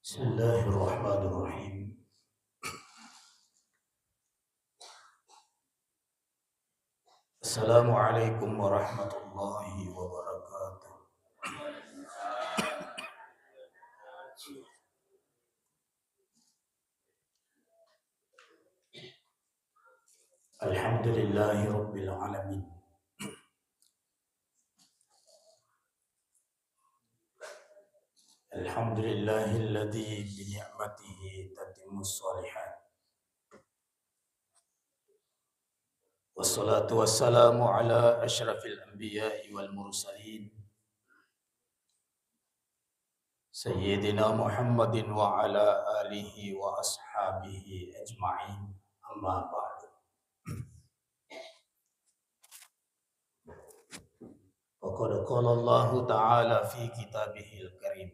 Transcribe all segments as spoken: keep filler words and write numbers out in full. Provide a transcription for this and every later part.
بسم الله الرحمن الرحيم. السلام عليكم ورحمة الله وبركاته. الحمد لله رب العالمين. الحمد لله الذي بنعمته تتم الصالحات. والصلاة والسلام على أشرف الأنبياء والمرسلين سيدنا محمد وعلى آله وأصحابه أجمعين. أما بعد. وقد قال الله تعالى في كتابه الكريم.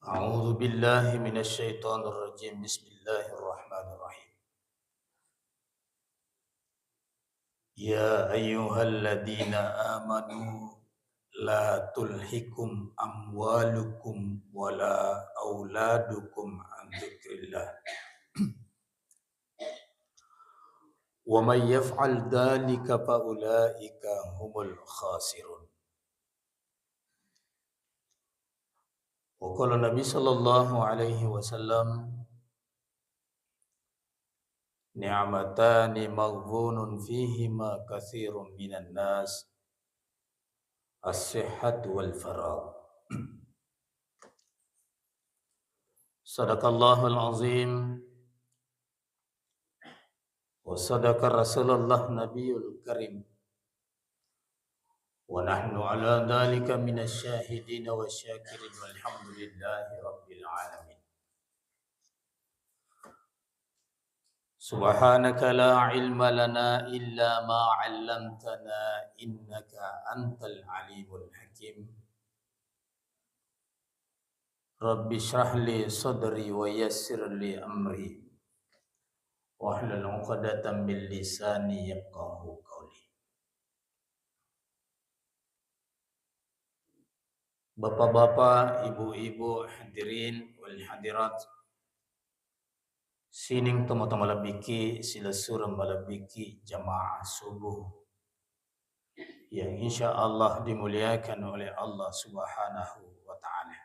أعوذ بالله من الشيطان الرجيم. بسم الله الرحمن الرحيم. يا أيها الذين آمنوا لا تلهكم أموالكم ولا أولادكم عن ذكر الله ومن يفعل ذلك فأولئك هم الخاسرون. وقال النبي صلى الله عليه وسلم: نعمتان مغبون فيهما كثير من الناس، الصحة والفراغ. صدق الله العظيم. وصدق رسول الله النبي الكريم. ونحن على ذلك من الشاهدين والشاكرين والحمد لله رب العالمين. سبحانك لا علم لنا إلا ما علمتنا إنك أنت العليم الحكيم. رب اشرح لي صدري ويسر لي أمري واحلل عقدة من لساني يفقهوا قولي. Bapak-bapak, ibu-ibu, hadirin wal hadirat, sining tomatoa malebbiki, silessureng malebbiki jamaah subuh yang insya Allah dimuliakan oleh Allah Subhanahu wa Ta'ala.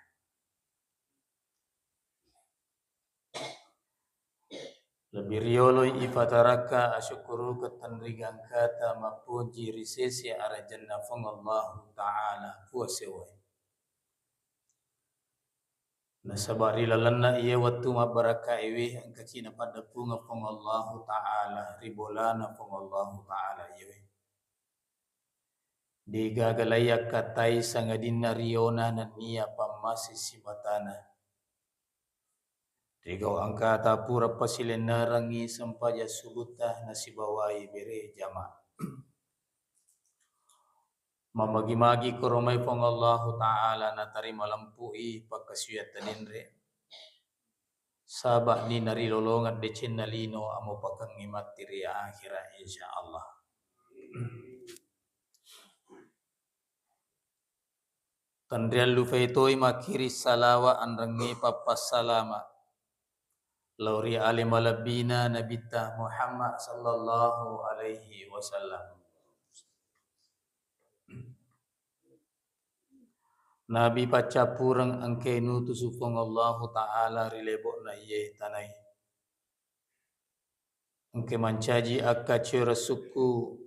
Lebbi rioloi ipatarakka asyukkurukeng tenrigangkata mappoji ri sese arajanna Puang Allahu Ta'ala Puang Sewwae. Nasaba ri lalenna iye wettu mabbarakkaewe engkaki napaddepungeng Puang Allahu Ta'ala ri bolana Puang Allahu Ta'ala iyewe. Degaga laiyakkatai sangadinna riona nennia pammase sibatana. Rigau engkata pura pasilennerengngi sempajang subutta nasibawai bere jama. Mamagi-magi koromai Puang Allahu Ta'ala natarima lempu'i pakkasuwiatta denre. Saba'ni narilolongeng decenna lino amopakengngi matti ri akhira, insya Allah. Tenriallupai toi makkiri salawa anrengnge pappassalama lao ri ale malebbina Nabitta Muhammad sallallahu alaihi wasallam. Nabi paccappureng engkae nutusu Puang Allahu Ta'ala ri lebo'na iye tanae. Engkae mancaji akkacoereng sukku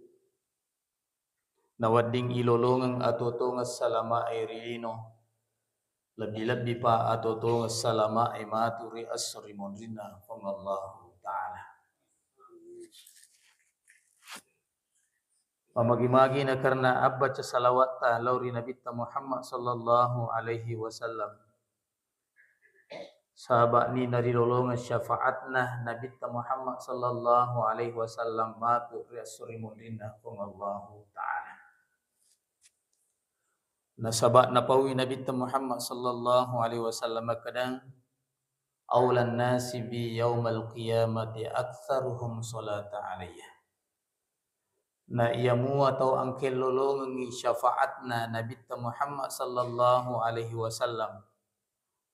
nawedding ilolongeng atuo-tuongeng salama'e ri lino, lebbi-lebbipa atuo-tuongeng salama'e matu ri esso ri monrinna Puang Allahu Ta'ala. Mamagi-magi nakarena abbaca salawatta lao ri Nabitta Muhammad sallallahu alaihi wasallam. Saba'ni narilolongeng syafaatna Nabitta Muhammad sallallahu alaihi wasallam matu ri esso ri monrinna Puang Allahu Ta'ala. Nasaba napaui Nabitta Muhammad sallallahu alaihi wasallam makkeda, "Aulan nasi bi yaumal qiyamati aktsaruhum salata alayya." Na iya mua tau engkae lolongengngi syafaatna Nabitta Muhammad sallallahu alaihi wasallam,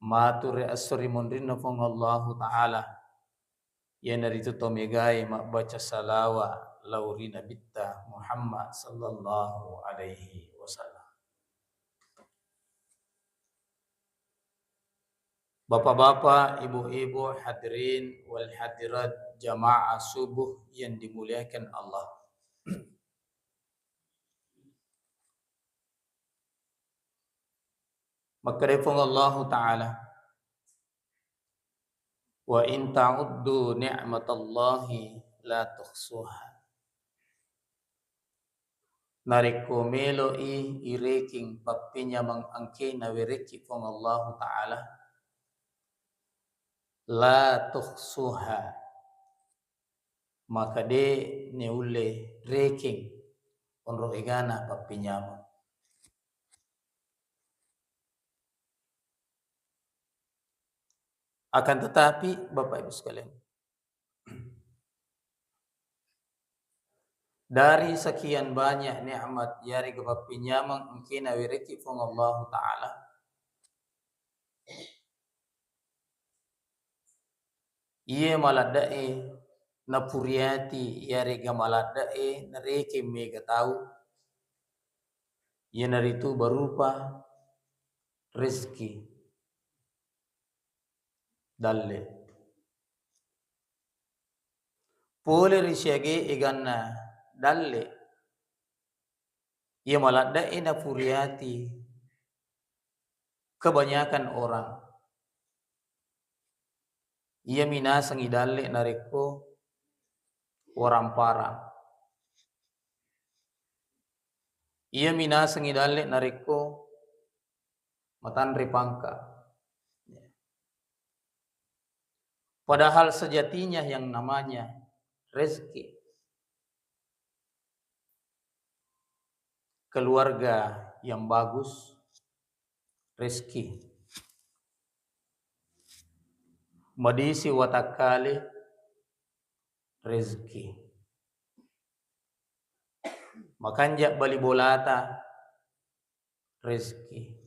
matu ri esso ri monrinna Puang Allahu Ta'ala, iyanaritu to megae mabbaca salawa lao ri Nabitta Muhammad sallallahu alaihi wasallam. Bapak-bapak, ibu-ibu, hadirin wal hadirat, jamaah subuh yang dimuliakan Allah. Makkedai Puang Allahu Ta'ala, "Wa in ta'uddu ni'matallahi la tuhsuha." Narekko melo'i irekeng pappenyameng engkae nawerekki Puang Allahu Ta'ala, la tuhsuha, maka de' neulle rekeng onro egana pappenyameng. Akan tetapi, Bapak Ibu sekalian, dari sekian banyak nikmat yarega pappenyameng engkae nawerekki Puang Allahu Ta'ala, iye maladde'e napuriati yarega maladde'e narekeng mega tau, iyanaritu berupa rezeki, dalle. Pole ri siage eganna dalle, iya maladde'e napuriati kebanyakan orang. Iya minasengngi dalle narekko waramparang. Iya minasengngi dalle narekko matanre pangka. Padahal sejatinya yang namanya rezeki, keluarga yang bagus, rezeki. Madisi watakkale, rezeki. Makanja bali bolata, rezeki.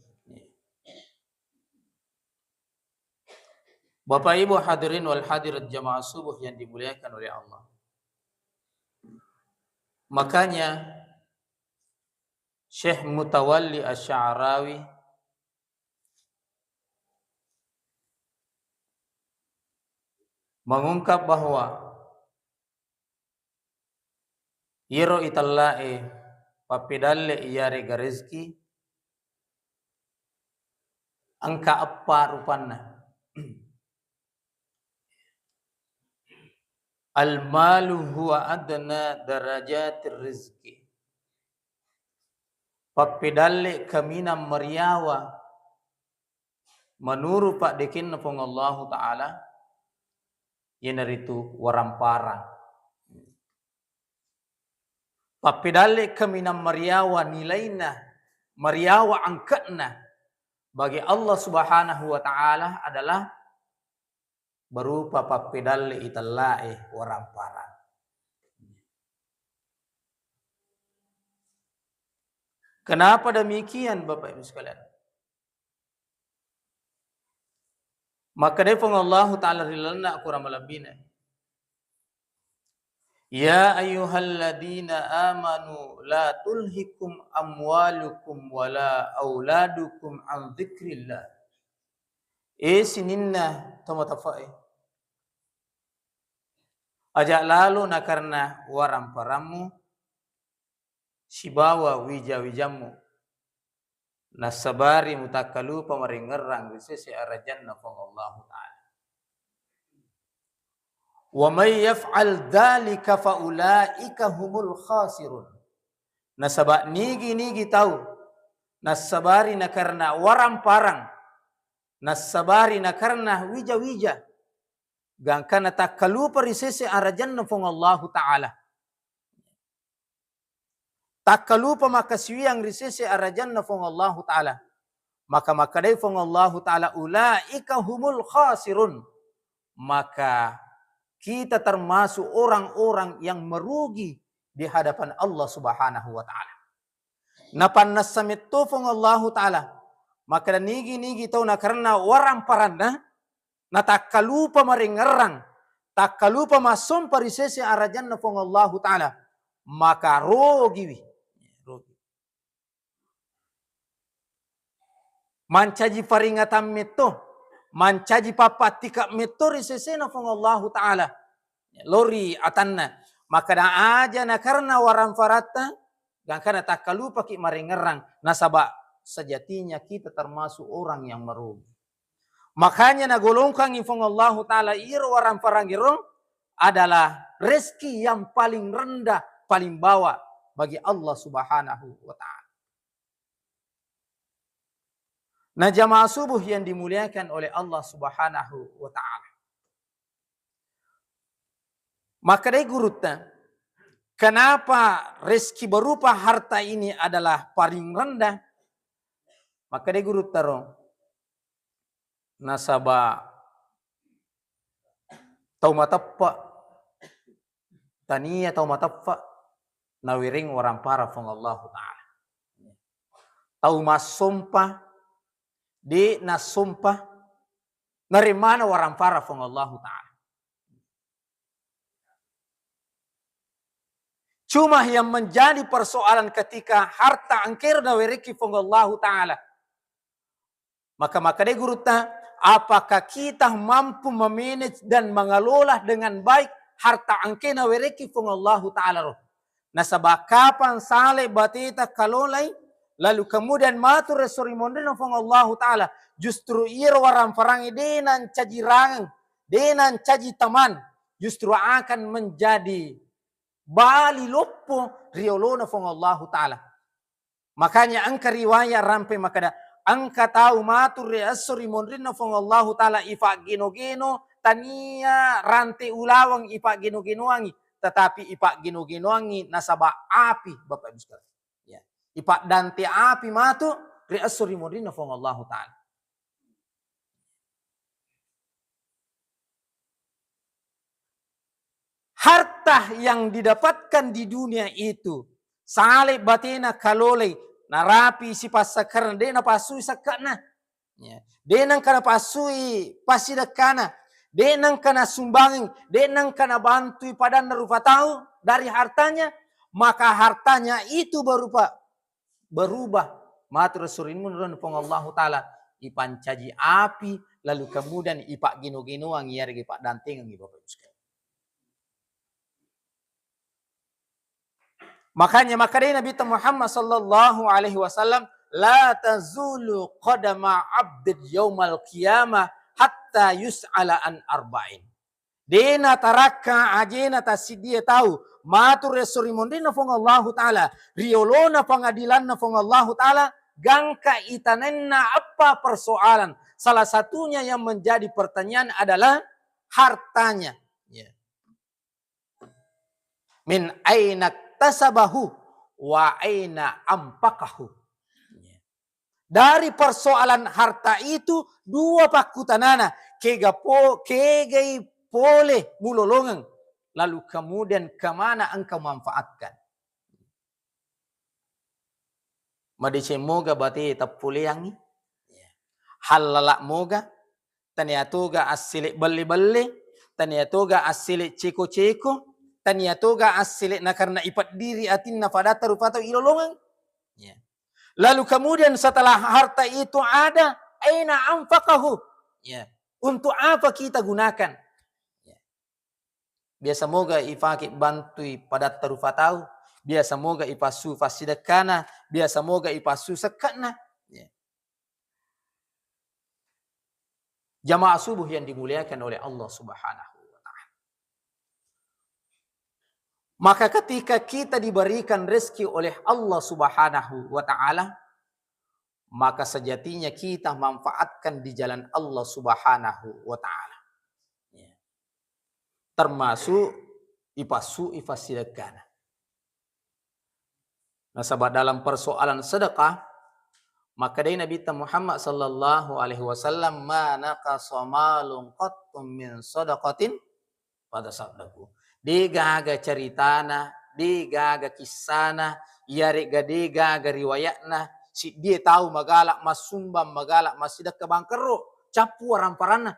Bapak Ibu hadirin wal hadirat jamaah subuh yang dimuliakan oleh Allah. Makanya Syekh Mutawalli Asy'arawi mengungkap bahwa iyaro itellae pappedalle iyarega rezeki engka eppa rupanna. Al-malu huwa adna darajatir rizki. Pappedalle kaminang mariawa menurut paddekenna Puang Allahu Ta'ala, iyanaritu waramparang. Pappedalle kaminang mariawa nilaina, mariawa angke'na bagi Allah Subhanahu wa Ta'ala adalah berupa pappedalle itellae waramparang. Kenapa demikian, Bapak Ibu sekalian? Makkedai Puang Allahu Ta'ala ri lalenna Akorang malebbina, "Ya ayyuhalladzina amanu la tulhikum amwalukum wala auladukum an dzikrillah." E sininna tomatoae, aja lalo nakarena waramparammu sibawa wija-wijammu, nassabari mutakkalupa maringerrang ri sese arajanna Puang Allahu Ta'ala. "Wa may yaf'al dzalika fa ulaika humul khasirun." Nasaba nigi-nigi tau nassabari nakarena waramparang, nassabari nakarena wija-wija, gangkana takkalupa ri sese arajanna Puang Allahu Ta'ala, takkalupa makkasiwiang ri sese arajanna Puang Allahu Ta'ala, maka makkedai Puang Allahu Ta'ala, "Ulaika humul khasirun." Maka kita termasuk orang-orang yang merugi di hadapan Allah Subhanahu wa Ta'ala. Napannessa metto Fuang Allahu Ta'ala, makkeda nigi-nigi tau nakarena waramparanna, natakkalupa marengngerrang, takkalupa massompa ri sese arajanna Fuang Allahu Ta'ala, maka rogiwi. Rogi. Mancaji paringatan metto, mancaji pappattika metto ri sesena Fuang Allahu Ta'ala. Lori atanna, makkeda aja nakarena waramparatta, gangkana takkalupaki marengngerrang, nasaba sejatinya kita termasuk orang yang merugi. Makanya nagolongkangi Fuang Allahu Ta'ala iro waramparangnge ro adalah rezeki yang paling rendah, paling bawah bagi Allah Subhanahu wa Ta'ala. Nah, jamaah subuh yang dimuliakan oleh Allah Subhanahu wa Ta'ala. Makkedai gurutta, kenapa rezeki berupa harta ini adalah paling rendah? Makkedai gurutta ro, nasaba tau mateppe, tania tau mateppe nawereng warampara Fuang Allahu Ta'ala. Tau massompa, de nassompa, naremmana warampara Fuang Allahu Ta'ala. Cuma yang menjadi persoalan ketika harta engkero nawerekki Fuang Allahu Ta'ala. Maka makkedai gurutta, apakah kita mampu memanage dan mengelola dengan baik harta engke nawerekki Fuang Allahu Ta'ala ro? Nasaba kapang sale bateta kalolai, lalu kemudian matu ri esso ri monrinna Fuang Allahu Ta'ala, justru iyaro waramparangnge de nancaji rangeng, de nancaji teman, justru akan menjadi bali loppo ri olona Fuang Allahu Ta'ala. Makanya engka riwayat rampe makkeda, engka tau matu ri esso ri monrinna Fuang Allahu Ta'ala ipaggeno-geno, tania rante ulaweng ipaggeno-genoangi, tetapi ipaggeno-genoangi nasaba api, Bapak Ibu sekalian. Ya. Ipaddante api matu ri esso ri monrinna Fuang Allahu Ta'ala. Harta yang didapatkan di dunia itu, sale batena kalolei, narapi sipassakarna, de napassui sakke'na. Ya. De nengka napassui passidekkana, de nengka nasumbangeng, de nengka nabantui padanna rupa tau dari hartanya, maka hartanya itu berupa berubah. Matu ri esso ri monrinna Fuang Allahu Ta'ala, ipancaji api, lalu kemudian ipaggeno-genoang, iyarega ipagdantengengngi, Bapak Ibu sekalian. Makanya makkedai Nabi Muhammad sallallahu alaihi wasallam, "La tazulu qadama abdin yaumal qiyamah hatta yus'ala an arba'in." De natarakka ajena tassiddie tau matu ri esso ri monrinna Fuang Allahu Ta'ala, ri olona pengadilanna Fuang Allahu Ta'ala, gangka itanenna eppa persoalan. Salah satunya yang menjadi pertanyaan adalah hartanya. Ya. Min aina iktasabahu wa aina anfaqahu. Ya. Dari persoalan harta itu, dua pakkutanana, kega po-, kegai pole mulolongeng, lalu kemudian kemana engkau manfaatkan? Madeceng moga bate tappoleangngi? Hallala moga? Tania toga assele belle-belle, tania toga assele ceko-ceko, tania toga assele nakarena ipeddiri atinna padatta rupa tau ilolongeng. Ya. Lalu kemudian setelah harta itu ada, aina anfaqahu? Ya. Untuk apa kita gunakan? Ya. Biasa moga ipake bantui padatta rupa tau, biasa moga ipassu fassidekkana, biasa moga ipassu sekke'na. Ya. Jamaah subuh yang dimuliakan oleh Allah Subhanahu wa Ta'ala. Maka ketika kita diberikan rezeki oleh Allah Subhanahu wa Ta'ala, maka sejatinya kita manfaatkan di jalan Allah Subhanahu wa Ta'ala. Ya. Termasuk ipassui fassidekkana. Nasaba dalam persoalan sedekah, makkedai Nabitta Muhammad sallallahu alaihi wasallam, "Ma naqasa malun qattu min sadaqatin fatasaddaqu." De gaga ceritana de gaga kissana, iyarega de gaga riwayatna, siddie tau magala massumbang, magala massidekka bangkerro, cappu waramparanna.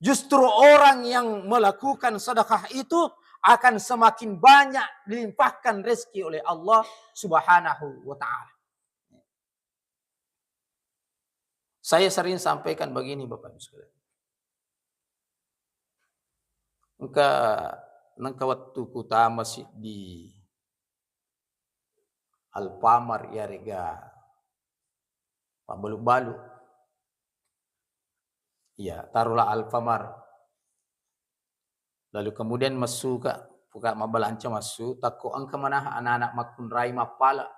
Justru orang yang melakukan sedekah itu akan semakin banyak dilimpahkan rezeki oleh Allah Subhanahu wa Ta'ala. Saya sering sampaikan begini, Bapak Ibu sekalian. Engka, nengka wettu kutama siddi Alfamart iyarega pabbalu-balu. Iya, taruhlah Alfamart. Lalu kemudian massuka, puka mabbalanca massu, takko engka manaha anak-anak makkunrai mappala.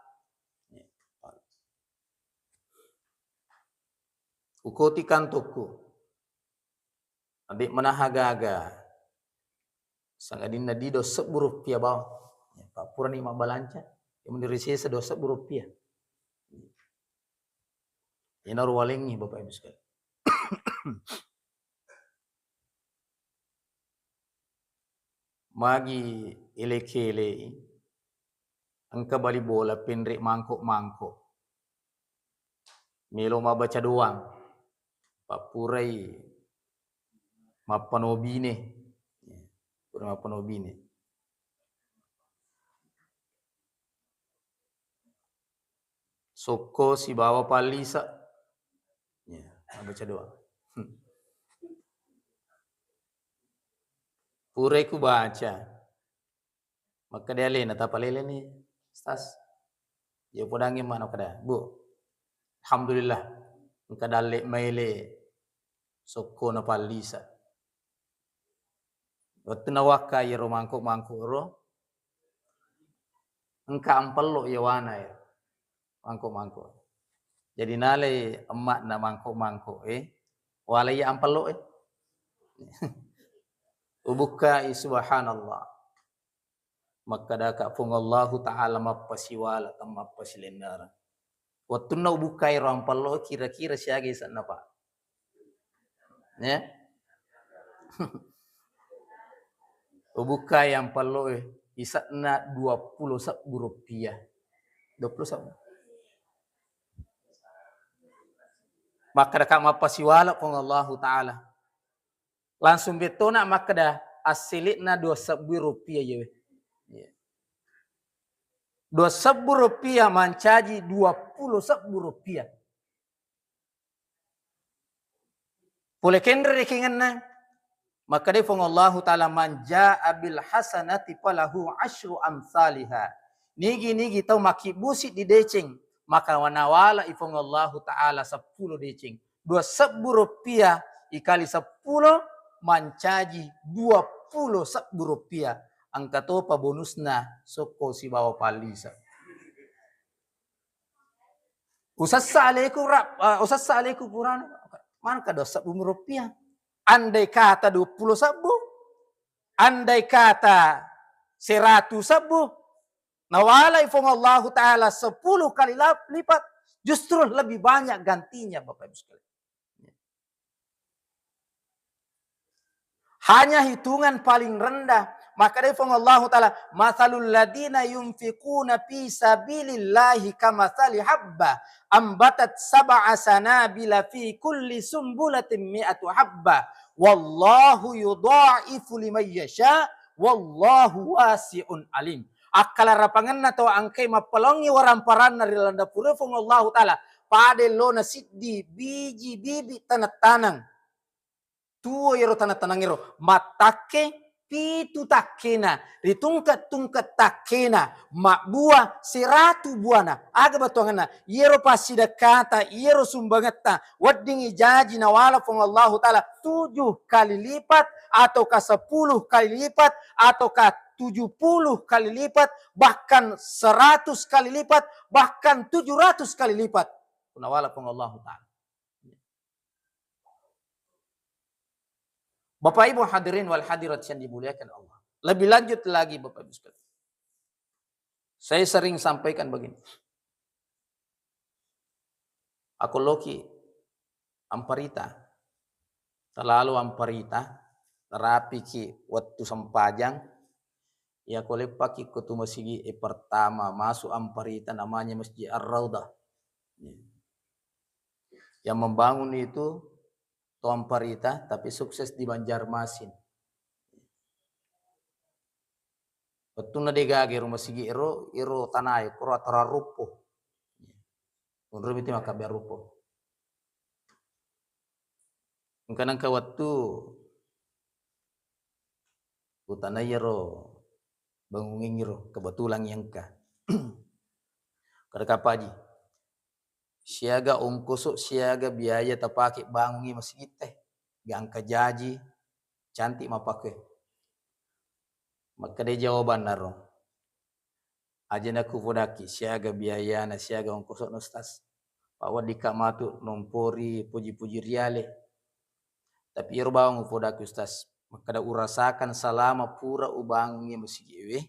Ukoti kantokku. Abe manaha gaga. Sangadinna di dua sebbu rupiah bawang. Ya, pa purani mabbalanca, ya meni risesa dua sebbu rupiah. Inaro walengngi, Bapak Ibu sekalian. Magi ele-kele, engka bali bola penre mangko-mangko. Melo mabbaca doang. Pappurai mappanobine. Pura mappanobine. Sokko sibawa pallisa. Ya, mabbaca doang. Hmm. Purai ku baca. Makkeda alena, tapaleleni, Stas. Iya podangngi mana kada, Bu. Alhamdulillah. Engka dalle maele sokko na pallisa. Wettu nawakka iyaro mangko-mangko ro, engka ampello yawana ya. Mangko-mangko. Jadi nalai emma'na mangko-mangko e, walai ampello e. Ubukkai, subhanallah. Makkedaka Puang Allahu Ta'ala mappasiwala, temmappasilennereng. Wettunna ubukkai ro ampello, kira-kira siaga ise'na, Pak? Ya? Ubukkai ampello e, ise'na dua puluh sebbu rupiah. Dua puluh sebbu. Makkedaka mappasiwala Puang Allahu Ta'ala. Langsung bettona makkeda, assele'na dua sebbu rupiah iyawe. Iya. Dua sebbu rupiah mancaji dua puluh sebbu rupiah. Pole kenre rekengenna, makkedai Puang Allahu Ta'ala, "Man jaa bil hasanati falahu asyru amsaliha." Nigi-nigi tau makkibbusi di deceng, maka nawalai Puang Allahu Ta'ala seppulo deceng. Dua sebbu rupiah ikali seppulo mancaji dua puluh sebbu rupiah. Engka topa bonusna sokko sibawa pallisa. Usessa aleku ra-, eh, usessa aleku purana, manengka dua sebbu rupiah. Andai kata dua puluh sebbu, andai kata seratu sebbu, nawalai Puang Allahu Ta'ala sepuluh kali lap-, lipat, justru lebih banyak gantinya, Bapak Ibu sekalian. Hanya hitungan paling rendah. Maka dari Puang Allahu Ta'ala, "Matsalul ladzina yunfiquna fi sabilillahi kamatsali habba ambatat sab'a sanabila fi kulli sumbulatin mi'atu habba. Wallahu yudha'ifu liman yasha, wallahu wasi'un alim." Akkalarapangenna tau engkai mappalaongngi waramparanna ri laleng dapuré Puang Allahu Ta'ala, pada ellona siddi biji bibi taneng-taneng. Tuo iyaro taneng-tanengngéro, mattakke pitu takkena, ri tungke-tungke takkena, mabbua seratu buana. Aga bettuangenna? Iyaro passidekkata, iyaro sumbangetta, weddingngi jaji nawala Puang Allahu Ta'ala tujuh kali lipat, ataukah sepuluh kali lipat, ataukah tujuh puluh kali lipat, bahkan seratus kali lipat, bahkan tujuh ratus kali lipat. Nawala Puang Allahu Ta'ala. Bapak Ibu hadirin wal hadirat yang dimuliakan Allah. Lebih lanjut lagi Bapak Ibu sekalian. Saya sering sampaikan begini. Aku loki amparita. Terlalu amparita, terapiki waktu sempajang, Iya ko leppaki ko tu masigi e pertama masuk Amparita, namanya Masjid Ar-Raudhah. Yang membangun itu to Amparita, tapi sukses di Banjarmasin. Wettunna de gaga ero masigi ero, ero tanae koro atorang ruppo. Onroi miti makkabbeang ruppo. Engka nengka wettu utanai ero bangungengngi ro, kebetulan engka. Kada kapang Haji. Siaga ongkoso, siaga biaya tapake bangungi masigitta e. Gangka jaji, cantik mappakkoe. Makkeda jawabanna ro. Aja nakupodakki siaga biayana, siaga ongkosona, Ustaz. Pa weddikka matu nompori puji-puji riale. Tapi iyaro bawang upodakki, Ustaz. Makkeda urasakan salama pura ubangungi masigi'e we.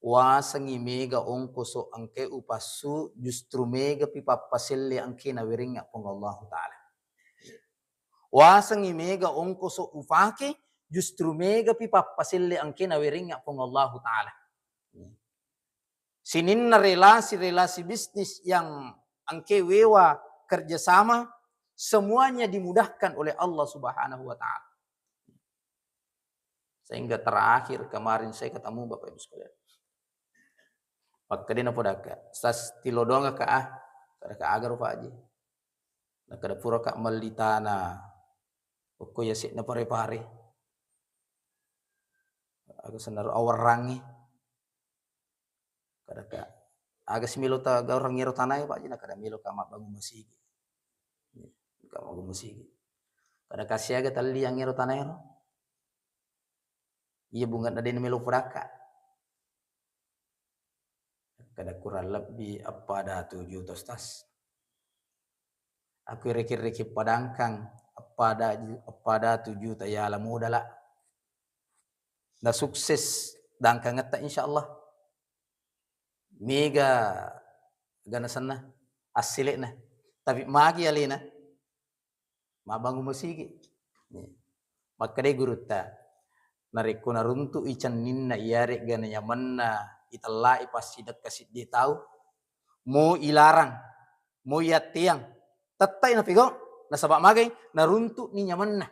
Wasengngi mega ongkoso engkae upassu, justru megapi pappaselle engkae nawerengnga Puang Allahu Ta'ala. Wasengngi mega ongkoso upake, justru megapi pappaselle engkae nawerengnga Puang Allahu Ta'ala. Sininna relasi-relasi bisnis yang engkae wewa kerjasama, semuanya dimudahkan oleh Allah Subhanahu wa Ta'ala. Sehingga terakhir kemarin saya ketemu Bapak Ibu sekalian. Makkedai napodakka, "Sas, tilodongakka ah." Kadaka, "Aga ro Pak Haji?" Nakada, "Puraka melli tanah okko yase'na Pare-Pare." Aga senaro awarrangi. Kadaka, "Aga simelo ta gaurang ero tanae, Pak Haji?" Nakada, "Meloka mabbangung masigi." Meloka mabbangung masigi. Kadaka, "Siaga talliang ero tanae ro?" "Iya, bungenna de' namelo podakka." Kada, "Kurang lebbi eppa datu juta, Ustaz." Aku reke-reke padangkang, eppa da-, eppa datu juta yala modala. Na sukses dangkangetta, insyaallah. Mega ganasenna, assele'na. Tapi magi alena? Mabbangung masigi. Makkedai gurutta, "Narekko naruntu'i cenninna iyare'ga nanyamenna itella'i passidekka siddi tau, mo ilarang, mo iyatteang, tettai napigau, nasaba magai naruntu'ni nyamenna.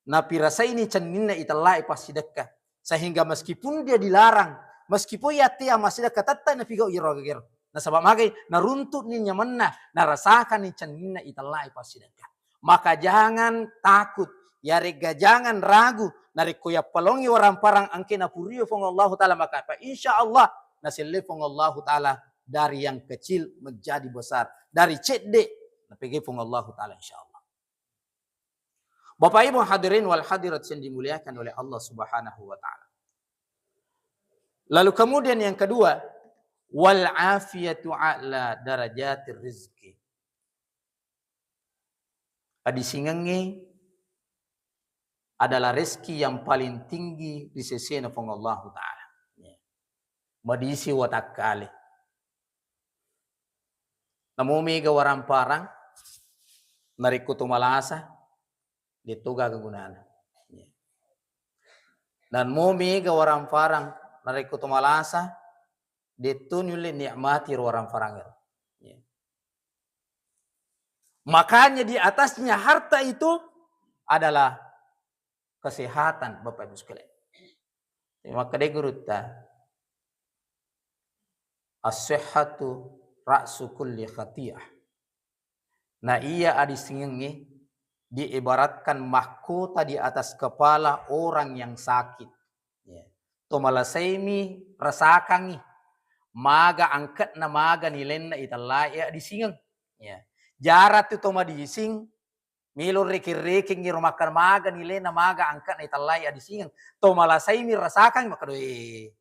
Napirasaini cenninna itella'i passidekka. Sehingga meskipun dia dilarang, meskipun iyatteang massidekka, tettai napigau iyaro agagero. Nasaba magai naruntu'ni nyamenna, narasakanni cenninna itella'i passidekka." Maka jangan takut, yaregga jangan ragu, narekko yappalongi waramparang engke napurio Puang Allahu Ta'ala, maka apa, insya Allah naselle Puang Allahu Ta'ala dari yang kecil menjadi besar, dari cedde napegai Puang Allahu Ta'ala, insya Allah. Bapak Ibu hadirin wal hadirat yang dimuliakan oleh Allah Subhanahu wa Ta'ala. Lalu kemudian yang kedua, "Wal afiyatu a'la darajatir rizki." Adisingengnge adalah rezeki yang paling tinggi di sesena Puang Allahu Ta'ala. Madisi watakkale. Namo mega waramparang, narekko to malasa, de' to gaga gunana. Namo mega waramparang, narekko to malasa, de' to nulle nikmati ro waramparang ero. Makanya di atasnya harta itu adalah kesehatan, Bapak Ibu sekalian. Jadi, makkedai gurutta, "As-sihhatu ra'su kulli khati'ah." Na iya adisingengnge diibaratkan mahkota di atas kepala orang yang sakit. Ya. To malasaimi rasakangngi maga angke'na, maga nilainna itellae adisingeng. Ya. Jarang tu to madising, melo rekeng-rekeng iro makkeda maga nilaina, maga angke'na itellae adisingeng. To malasaimi rasakang makkeda, "Eh,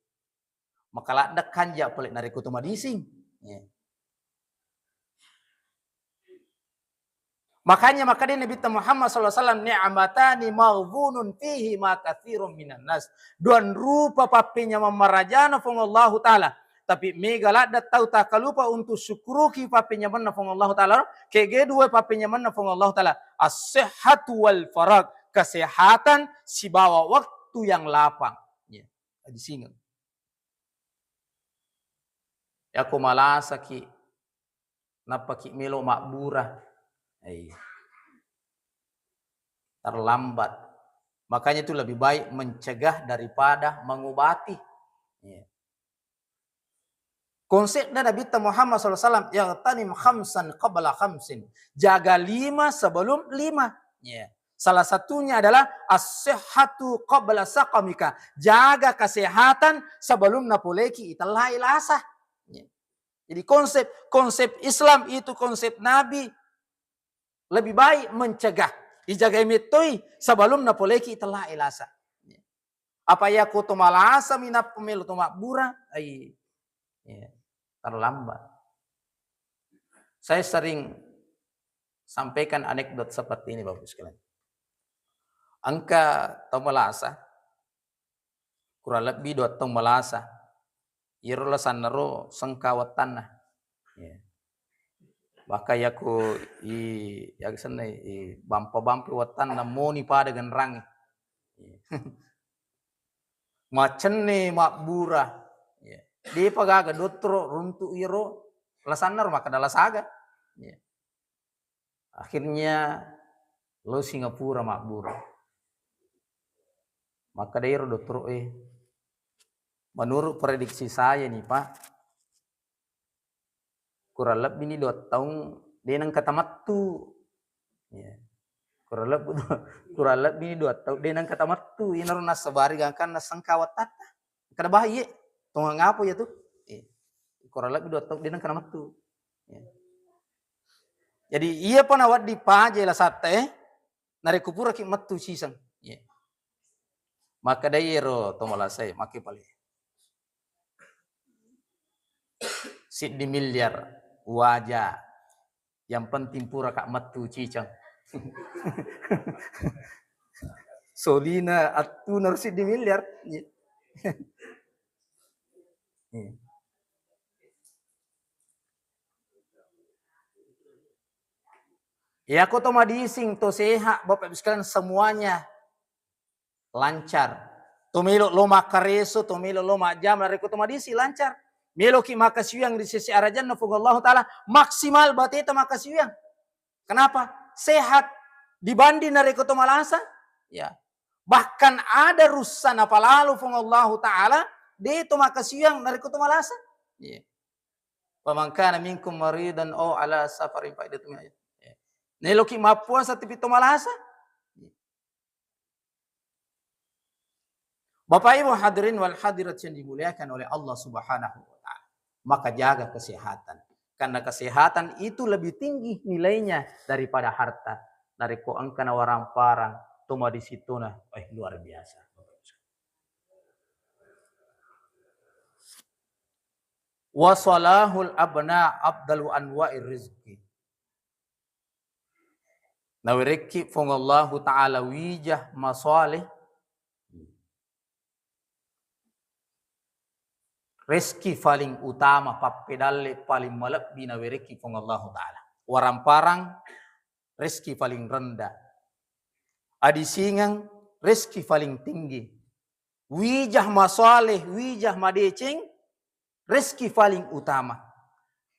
makaladde' kanja pale narekko to madising." Ya. Makanya makkeda Nabitta Muhammad sallallahu alaihi wasallam, "Ni'matani maghbunun fihi ma katsirun minan nas." Dua rupa pappenyameng marajana Puang Allahu Ta'ala. Tapi mega ladde' tau takalupa untuk syukuruki pappenyamenna Puang Allahu Ta'ala. Kege dua pappenyamenna Puang Allahu Ta'ala. As-sihhatu wal farag. Kesehatan sibawa waktu yang lapang. Ya, adisingeng. Yako malasaki, nappaki melo mabbura. Iya. Terlambat. Makanya itu lebih baik mencegah daripada mengobati. Iya. Konsepnya Nabi Muhammad sallallahu alaihi wasallam, "Yaghtanim khamsan qabla khamsin." Jaga lima sebelum lima. Ya. Salah satunya adalah as-sihhatu qabla saqamika. Jaga kesehatan sebelum napoleki itellai lasa. Ya. Jadi konsep, konsep Islam itu, konsep Nabi, lebih baik mencegah. Ijagai mettoi sebelum napoleki itellai lasa. Apa yako to malasa mi nappa melo to mabbura, ai, ya, terlambat. Saya sering sampaikan anekdot seperti ini, Bapak Ibu sekalian. Engka to malasa, kurang lebih dua taung malasa. Iyaro lasannaro sengka wettanna. Ya. Bahkan yako i, ya senna i bampa-bampa wettanna moni pada genrangnge. Ya. Macenne mabbura. Ya. Depa gaga dottoro runtu iyaro lasannaro makkeda lasaga. Ya. Akhirnya lo Singapura mabbura. Makkeda ero dottoro e, menurut prediksi saya nih, Pak, kurang lebih nih dua taung de nengka tamettu. Ya. Kurang lebih, kurang lebih nih dua taung de nengka tamettu. Inaro nassabari gangkanna sengka wettatta. Kada bahaya, tongang apa ya tuh? Eh, kurang lebih dua taung de nengka namettu. Ya. Jadi iya pa nawedding paja lasatta, eh, narekko puraki mettu siseng. Ya. Makkedai ero to malasa e, makke pale. Siddi miliar waja. Yang penting pura ka mettu ciceng. Solina attuna ro siddi miliar. Iya. Iya. Iya, ko to madising, to sehat, Bapak Ibu sekalian, semuanya lancar. To melo lo makkareso, to melo lo majjama, narekko to madising lancar. Meloki makkasiwiang ri sese arajanna Puang Allahu Ta'ala, maksimal bateta makkasiwiang. Kenapa? Sehat dibanding narekko to malasa. Ya. Bahkan ada russa napalalo Puang Allahu Ta'ala, de to makkasiwiang narekko to malasa. Ya. Faman kana minkum maridan au ala safarin fa iddatun min ayyam. Ya. Neloki mappuasa tapi to malasa. Bapak Ibu hadirin wal hadirat yang dimuliakan oleh Allah Subhanahu wa Ta'ala, maka jaga kesehatan. Karena kesehatan itu lebih tinggi nilainya daripada harta. Narekko engka nawaramparang, to madising tona, eh, luar biasa. Wa salahul abna afdalu anwa'ir rizki. Nawerekki Puang Allahu Ta'ala wija masaleh, reski paling utama, pappedalle paling malebbi nawerekki Puang Allahu Ta'ala. Waramparang, reski paling rendah. Adisingeng, reski paling tinggi. Wijah masaleh, wijah madeceng, reski paling utama.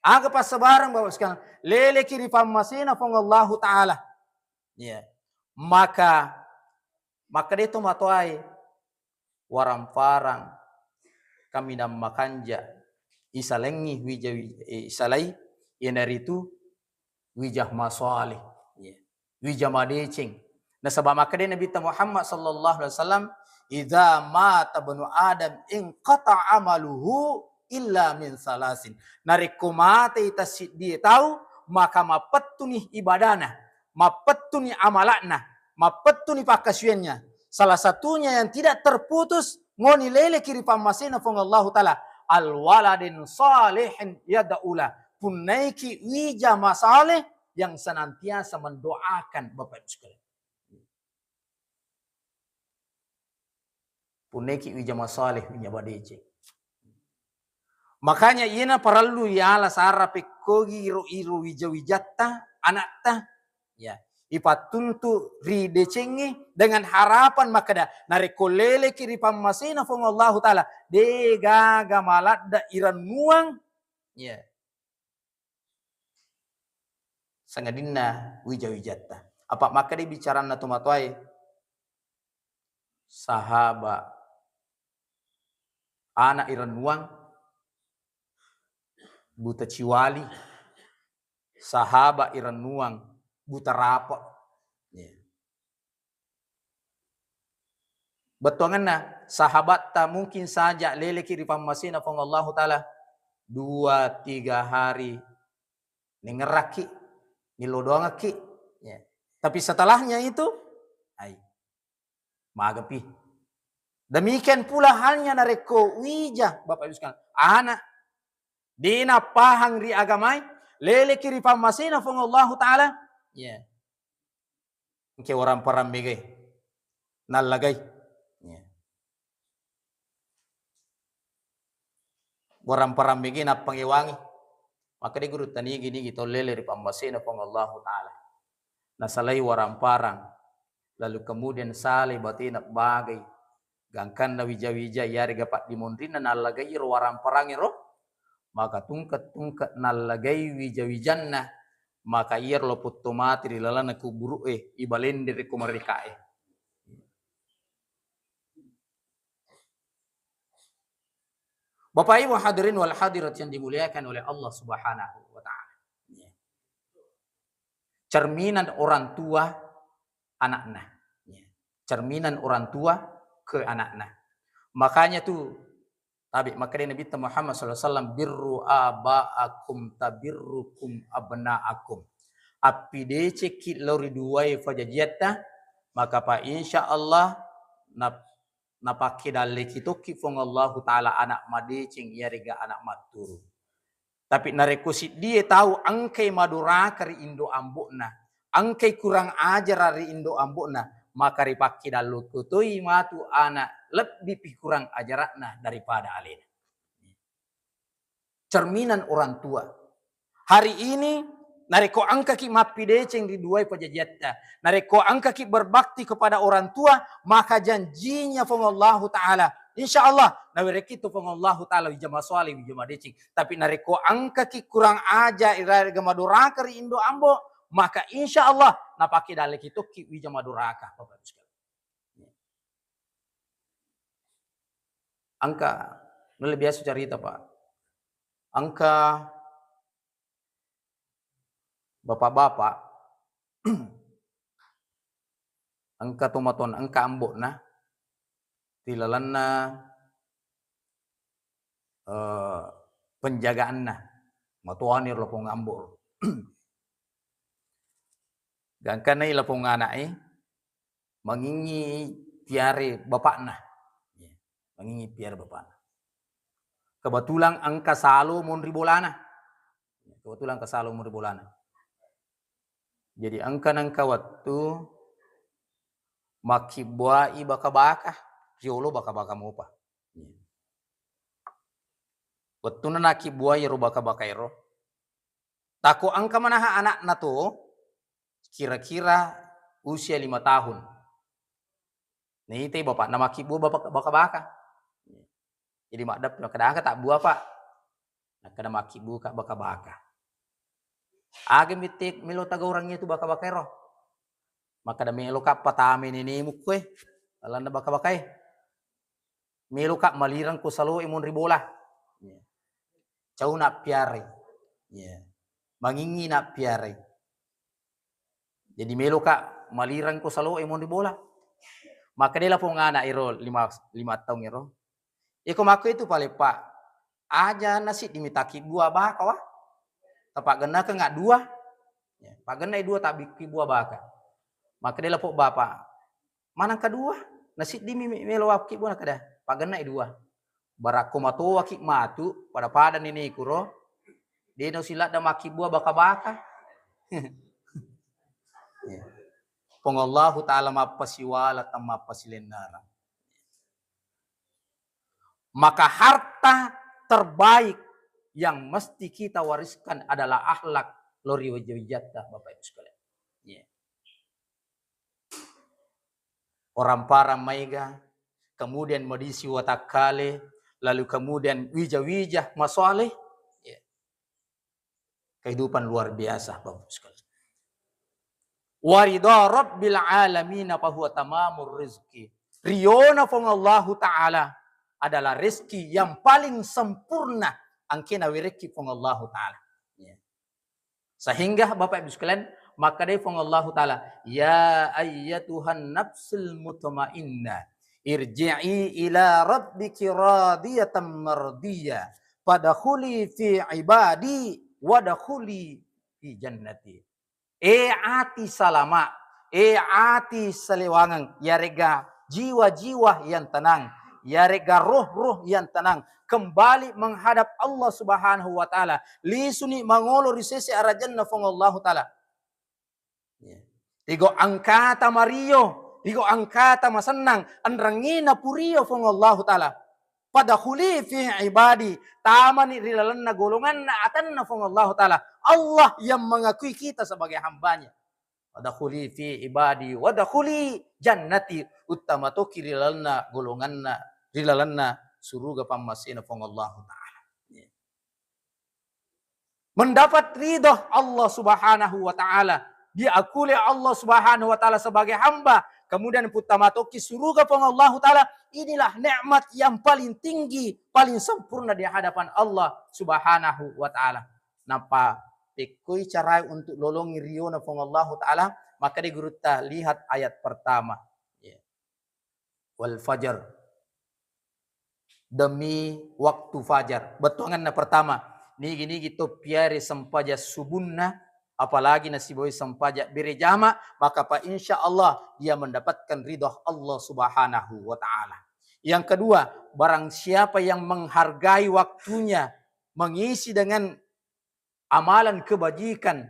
Aga passabareng, Bapak sekalian, leleki ri pammasena Puang Allahu Ta'ala. Ya. Maka, maka de to matoae waramparang kaminang makanja isalengngi wija, eh, isalai, iyanaritu wija masaleh, ya. Wija madeceng. Nasaba makkeda Nabitta Muhammad sallallahu alaihi wasallam, "Idza mata ibnu Adam inqata amaluhu illa min salasin." Narekko matei tassiddie tau, maka mappettuni ibadana, mappettuni amala'na, mappettuni pakkasiwiannya. Salah satunya yang tidak terputus, ngoni leleki ri pammasena Puang Allahu Ta'ala, al waladin salihin yad'ula. Punnaiki wija masaleh yang senantiasa mendoakan, Bapak Ibu sekalian. Punnaiki wija masaleh, wija madeceng. Makanya iyana parellu yala sara pekkogi iro, iro wija-wijatta, anakta. Ya, ipattuntu ri decengnge dengan harapan makkeda, narekko leleki ri pammasena Puang Allahu Ta'ala, de gaga maladda irennuang Iya. Sangadinna wija-wijatta. Apa makkeda bicaranna tomatoae, sahaba, anak irennuang, buta ciwali, sahaba irennuang, buta rape. Iya. Bettuangenna, sahabatta mungkin saja leleki ri pammasena Puang Allahu Ta'ala, dua, tiga hari nengngerakki, nillo doangekki. Ya. Tapi setelahnya itu, ai, magapi. Demikian pula halnya narekko wija, Bapak Ibu sekalian, anak, dena pahang ri agamai, leleki ri pammasena Puang Allahu Ta'ala, ya. Engke waramparang megai. Nallagai. Ya. Waramparang megai nappangewangi. Maka de guru tanigi-nigi tau lele ri pammasena Puang Allahu Ta'ala. Nasalai waramparang. Lalu kemudian salai batena bagai. Gangkanna wija-wija iyarega paddimonrinna nallagai ro waramparangnge ro. Maka tungke-tungke nallagai wija-wijanna, maka iyaro lopotto mati ri lalanna kuburu'e, ibalende rekko marekae. Bapak Ibu hadirin wal hadirat yang dimuliakan oleh Allah Subhanahu wa Ta'ala. Cerminan orang tua anakna. Cerminan orang tua ke anakna. Makanya tuh Tabe, makkedai Nabitta Muhammad sallallahu alaihi wasallam, "Birru aba'akum tabirrukum abna'akum." Appidecekki lao ri duae fajajiatta, maka pa insya Allah nap-, napakkedalleki tokki Puang Allahu Ta'ala anak madeceng iyarega anak matturu. Tapi narekko siddie tau engkai madoraka ri indo ambo'na, engkai kurang ajara ri indo ambo'na, maka ripakkedalleki toi matu anak lebbipi kurang ajara'na daripada alena. Cerminan orang tua. Hari ini, narekko engkaki mappideceng ri duai pajajiatta, narekko engkaki berbakti kepada orang tua, maka janjinya Puang Allahu Ta'ala, insya Allah, nawerekki tu Puang Allahu Ta'ala wija masoale, wija madeceng. Tapi narekko engkaki kurang aja, iraga madoraka ri indo ambo, maka insya Allah, napakkedalleki tokki wija madoraka, Bapak Ibu sekalian. Engka, nulle biasa carita, Pak. Engka bapak-bapak, engka tomatoanna, engka ambo'na, ri lalenna, eh, penjagaanna. Matoani ro lapong ambo ro. Gangkanai lapong ana'e, mangingngi piare bapakna. Mangingngi piare bapakna. Kebetulan engka salo monri bolana. Kebetulan engka salo monri bolana. Jadi engka nengka wettu makkibbuai baka-baka, riolo baka-baka mopa. Wettunna nakkibbuai ero baka-baka ero, tako engka manaha anakna to, kira-kira usia lima tahun. Naitai bapakna makkibbua bapa-, baka-baka. Jadi maddeppi, makkeda, "Aga tabbua, Pak?" Nakkeda, "Makkibbuka baka-baka." "Aga mitte melo tagaurangngi tu baka-baka ero?" Makkeda, "Meloka patame nenemu kue, lalenna baka-bakae. Meloka malireng ko saloe monri bola. Cau nappiarai. Mangingngi nappiarai. Jadi meloka malireng ko saloe monri bola." Makkeda lapong anak ero lima, lima taung ero, "Iko makko itu pale, Pak. Aja nasiddi mi takkibbua baka wa. Tapaggennakeng addua. Ya, paggennai dua tabikkibbua baka." Makkeda lapong bapa, "Maneng kedua, nasiddi mi melo wakkibbua." Nakkeda, "Paggennai dua. Barakko matoaki matu, pada-pada ni nikuro, de nausiladda makkibbua baka-baka." Ya. Puang Allahu Ta'ala mappasiwala, mappasilennereng. Maka harta terbaik yang mesti kita wariskan adalah akhlak lao ri wija-wijatta, Bapak Ibu sekalian. Ya. Orang parang maega, kemudian madisi watakkale, lalu kemudian wija-wija masoale. Ya. Kehidupan luar biasa, Bapak Ibu sekalian. Wa ridha rabbil alamin fa huwa tamamur rizki. Riona Puang Allahu Ta'ala adalah rezeki yang paling sempurna angkena werekki Puang Allahu Ta'ala. Ya. Sehingga Bapak Ibu sekalian, makkadai Puang Allahu Ta'ala, "Ya ayyatuhan nafsul mutmainnah, irji'i ila rabbiki radiyatan mardiyah, fadkhuli fi ibadi, wadkhuli fi jannati." E ati salama, e ati salewangeng, yarega jiwa-jiwa yang tenang, yarega roh-roh yang tenang, kembali menghadap Allah Subhanahu wa Ta'ala, lisuni mangolo ri sese arajanna Puang Allahu Ta'ala. Ya. Tigo angkata mario, tigo angkata masennang, enrengi napurio Puang Allahu Ta'ala. Fadkhuli fi ibadi, tamani ri lalenna golonganna atanna Puang Allahu Ta'ala. Allah yang mengakui kita sebagai hambanya. Fadkhuli fi ibadi, wadkhuli jannati, uttama toki ri lalenna golonganna, ri lalenna suruga pammasena Puang Allahu Ta'ala. Ya. Mendapat ridho Allah Subhanahu wa Ta'ala, diakui Allah Subhanahu wa Ta'ala sebagai hamba, kemudian puttama toki suruga Puang Allahu Ta'ala, inilah nikmat yang paling tinggi, paling sempurna di hadapan Allah Subhanahu wa Ta'ala. Nappa pekkoi carai untuk lolongi riona Puang Allahu Ta'ala, maka di gurutta lihat ayat pertama. Ya. Wal fajar. Demi waktu fajar. Bettuanganna pertama, nigi-nigi to piare sempaja subunna, apalagi nasibawai sempaja berejama, maka pa insya Allah dia mendapatkan ridho Allah Subhanahu wa Ta'ala. Yang kedua, barang siapa yang menghargai waktunya, mengisi dengan amalan kebajikan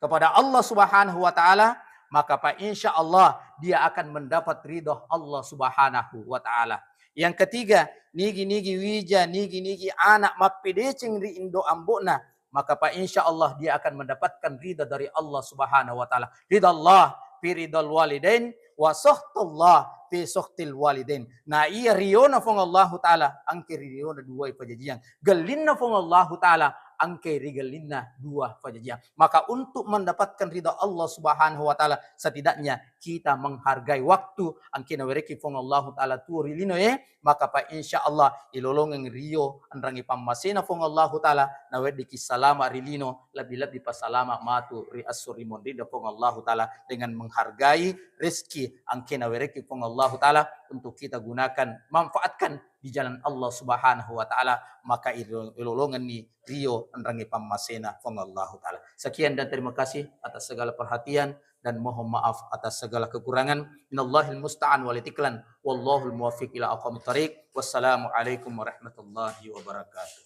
kepada Allah Subhanahu wa Ta'ala, maka pa insya Allah dia akan mendapat ridho Allah Subhanahu wa Ta'ala. Yang ketiga, nigi-nigi wija, nigi-nigi anak mappedeceng ri indo ambo'na, maka pa insya Allah dia akan mendapatkan ridha dari Allah Subhanahu wa Ta'ala. Ridha Allah fi ridhal walidain, wa sakhtullah fi sakhtil walidain. Na iya riona Puang Allahu Ta'ala, engka ri riona duai pajajiang. Gellinna Puang Allahu Ta'ala, engka ri gellinna dua pajajiang. Maka untuk mendapatkan ridha Allah Subhanahu wa Ta'ala, setidaknya kita menghargai waktu, engka nawerekki Puang Allahu Ta'ala tuo ri linoe, maka pa insya Allah ilolongeng rio enrangi pammasena Puang Allahu Ta'ala, naweddiki salama ri lino, lebbi-lebbi pa salama matu ri esso ri monrinna Puang Allahu Ta'ala, dengan menghargai rezeki engka nawerekki Puang Allahu Ta'ala untuk kita gunakan, manfaatkan di jalan Allah Subhanahu wa Ta'ala, maka ilo-, ilolongenni rio enrangi pammasena Puang Allahu Ta'ala. Sekian dan terima kasih atas segala perhatian dan mohon maaf atas segala kekurangan. Minallahil musta'an wal itiklan. Wallahul muwaffiq ila aqwamit thariq. Wassalamualaikum warahmatullahi wabarakatuh.